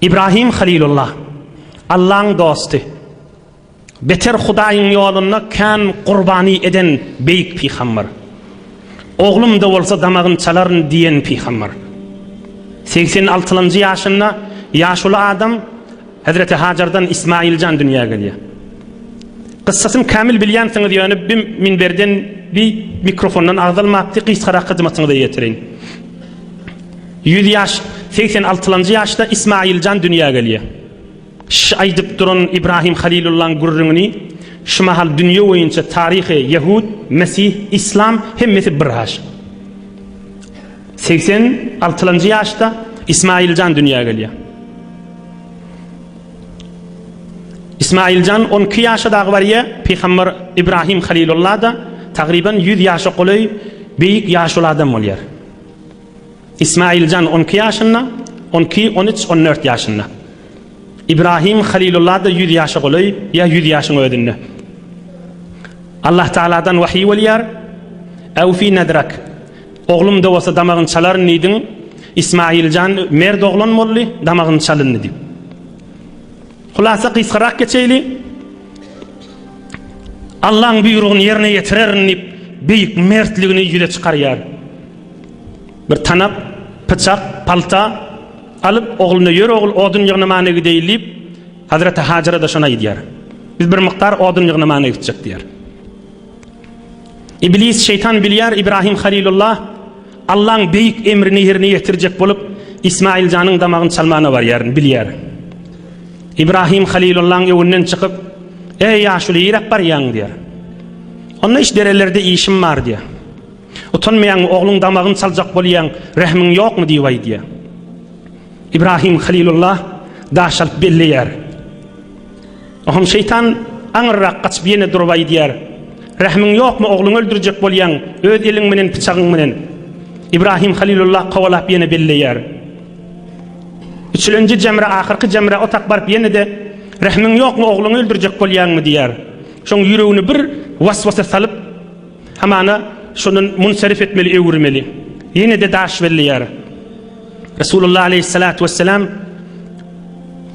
Ibrahim Halilullah, Allaň dosty. Beter Hudaýyň ýolunda kän gurbany eden beýik pygamber. Oglum-da bolsa damagyny çalaryn diýen pygamber. Segsen altylynjy ýaşynda ýaşuly adam Hezreti Hajardan Ismailjan dünýä gelýär. Kyssasyny kämil bilýänsiňiz ýöne bi minberden bi mikrofondan agzalmapdy gysgarak hyzmatyňyza ýetireýin. Ýüz ýaş, segsen altylanjy ýaşda Ismailjan dünýä gelýär. Ş aýdyp duran Ibrahim Halilullaň gürrüňini şu mahal dünýe boýunça taryhy ýehud, mesih, islam hemmesi bir haş. Segsen altylanjy ýaşda Ismailjan dünýä gelýär. Ismailjan 12 ýaşa dagy barýar, pygamber Ibrahim Halilullah-da tagryban 100 ýaşa golaý beýik ýaşuly adam bolýar. Ismailjan 12 ýaşynda, 12, 13, 14 ýaşynda. Ibrahim Halilullah-da 100 ýaşa golaý ýa 100 ýaşyň özünde. Allah Taaladan wahyý bolýar, Awfi nadrak. Oglum-da bolsa damagyny çalaryn diýdiň. Ismail jan mert oglan boldy, damagyny çalyndy diýip. Hulasa gysgarak geçeýli. Allaň buýrugyny ýerine ýetirerin diýip, beýik mertligini ýüze çykarýar. Bir tanap, pyçak, palta alyp, ogluna ýör ogul odun ýygnamana gideýli diýip, Hazreti Hajara-da şony aýdýar. Biz bir mukdar odun ýygnamana gitjek diýýär. Iblis şeýtan bilýär Ibrahim Halilullah Allaň beýik emrini ýerine ýetirjek bolup Ismail janyň damagyny çalmana barýar bilýär. Ibrahim Halilullaň öňünden çykyp Eý ýaşuly ýeräk barýaň diýär. Onda iş derelerde işim bar diýär. Utanmaýaňmy ogluň damagyny çaljak bolýaň rehmiň ýokmy diýip aýdýar. Ibrahim Halilullah daş alyp belleýär. Oňam şeýtan aňyrrak gaçyp ýene durup aýdýar, Rähmiň ýokmy, ogluňy öldürjek bolýaň, öz eliň menen, pyçagyň menen. Ibrahim Halilullah kowalap ýene belleýär. Üçülenji jemre, ahyrky jemre o tak baryp ýene-de, Rähmiň ýokmy, ogluňy öldürjek bolýaňmy diýýär. Şoň ýüregini bir waswasa salyp, hamana şondan munserif etmeli, öwürmeli. Ýene-de daş belleýär. Resulullah aleyhissalatu vesselam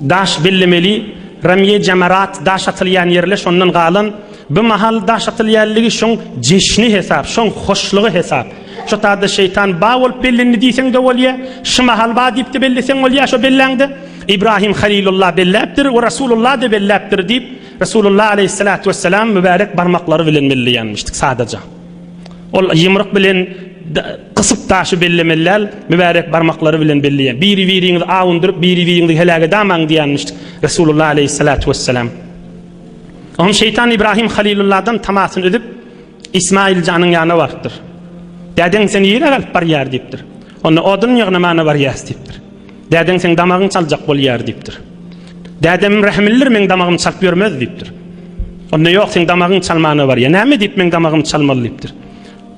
daş bellemeli, Ramýe Jamarat daş atylýan ýerle şondan galan, bu mahal daş atylýanlygy şoň jeşni hesap, şoň hoşlugy hesap. Şo taýda şeýtan ba bolup bellendi diýseň-de bolýa, şu mahal ba diýip-de belleseň bolýa şo belläňde. Ibrahim Halilullah belläpdir we Resulullah-da belläpdir diýip, Resulullah aleyhissalatu vesselam mübärek barmaklary bilen belleýänmişdik sadaja. Ol ýumruk bilen gysyp daşy bellemeli däl, mübärek barmaklary bilen belleýär. Biri-biriňizi awundyryp, biri-biriňizi heläk edamaň diýenmişdik Resulullah aleyhissalatu vesselam. Oňa şeýtan Ibrahim Halilullahdan tamasyny üzüp, Ismail janyň ýanyna barypdyr. Dädeň seni ýere alyp barýar diýipdir. Onda odun ýygnamana barýas diýipdir. Dädeň seň damagyňy çaljak bolýar diýipdir. Dädem rehimlidir meň damagymy çalyp ýörmez diýipdir. Onda ýok seň damagyňy çalmana barýar. Näme diýip meň damagymy çalmaly diýipdir.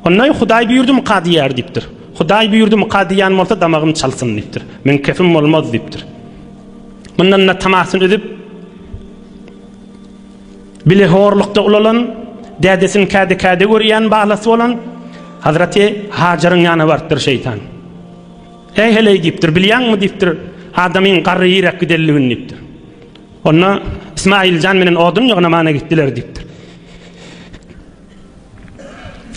Onda Hudaý buýurdymyka diýýär diýipdir. Hudaý buýurdymyka diýýän bolsa damagymy çalsyn diýipdir. Meň kefim bolmaz diýipdir. Mundan da tamasyny üzüp bile horlukda ulalan, dädesini käde-käde görýän balasy bolan Hazreti Hajaryň ýanyna barypdyr şeýtan. Heý, heleý diýipdir, bilýäňmi diýipdir, adamyň garry ýerek gidenligini diýipdir. Onda Ismail jan menen odun ýygnamana gitdiler diýipdir.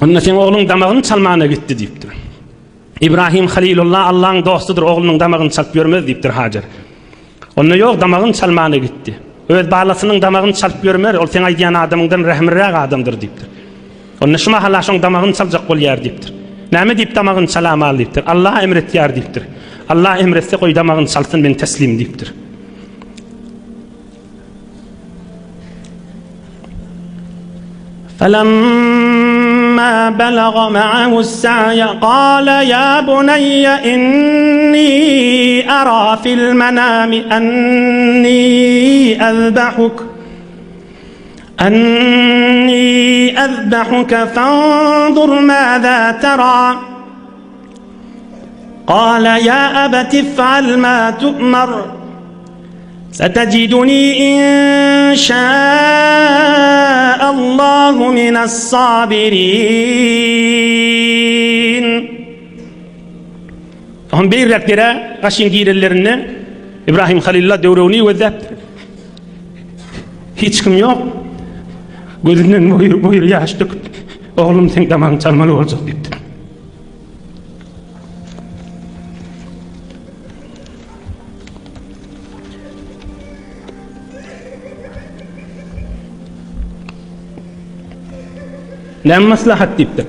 Onda seň ogluň damagyny çalmana gitdi diýipdir. Ibrahim Halilullah Allaň dostudyr, oglunyň damagyny çalyp ýörmez diýipdir Hajar. Onda ýok, damagyny çalmana gitdi. Öz balasynyň damagyny çalyp ýörmer, ol seň aýdýan adamyňdan rehimliräk adamdyr diýipdir. Onda şu mahala şoň damagyny çaljak bolýar diýipdir. Näme diýip damagyny çalamaly diýipdir. Allah emretýär diýipdir. Allah emretse goý damagyny çalsyn men teslim diýipdir. فلما بلغ معه السعي قال يا بني إني أرى في المنام أني أذبحك أني أذبحك فانظر ماذا ترى قال يا أبت افعل ما تؤمر ستجدني إن شاء الله من الصابرين Oňa beýräk dere gaşyn girenlerinde. Ibrahim Halilullah döwregini gözläpdir. Hiç kim ýok. Gözünden boýur boýur ýaş döküp, oglum sen damagyňy çalmaly boljak diýipdir. Näme maslahat diýipdir.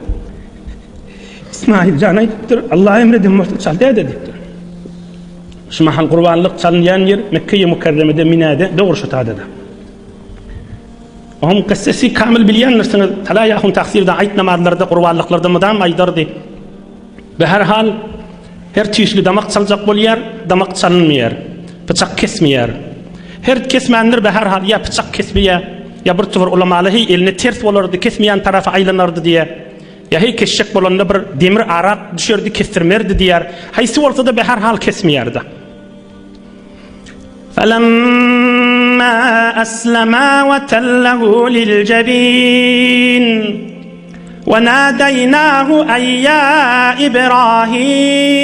Ismail jan aýdypdyr, Allah emreden bolsa çal däde diýipdir. Şu mahal gurbanlyk çalynýan ýer Mekge-i Mükerremede Minäde dogry şu tadada. Onuň kyssasy kamil bilýändirsiňiz. Talaý ahun tagsyrda aýt namazlarda, gurbanlyklarda mydam aýdardy. Be her hal her tüýsli damak çaljak bolýar, damak çalynmaýar. Pyçak kesmeýär. Her kesmändir be her hal ýa pyçak kesmeýär, ýa bir towar ulamaly heý eline ters bolardy, kesmeýän tarapa aýlanardy diýýär. Ýa heý kesjek bolanda bir demir arak düşerdi kesdirmerdi diýýär. Haýsy bolsa-da be her hal kesmeýär-de. Felemma aslama we tellehu lil jebin we nadaýnahu aý ýa Ibrahim.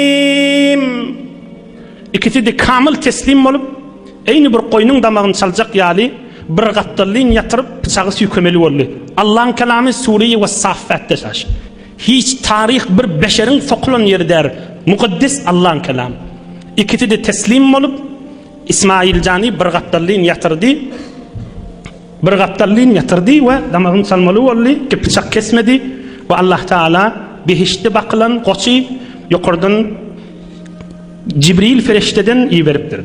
Ikisi-de kamyl teslim bolup, eýni bir goýnuň damagyny çaljak ýaly, bir gapdallyn ýatyryp, pyçagy süýkemeli boldy. Allaň kelamy Sureýi Wes-Saffatde şaş. Hiç taryh bir beşeriň sokulan ýeri däl, mukaddes Allaň kelamy. Ikisi-de teslim bolup, Ismaýyljany bir gapdallyn ýatyrdy. Bir gapdallyn ýatyrdy we damagyny çalmaly boldy, ki pyçak kesmedi we Allah Taala behiştde bakylan goçy ýokardan Jibril fereşteden iberipdir.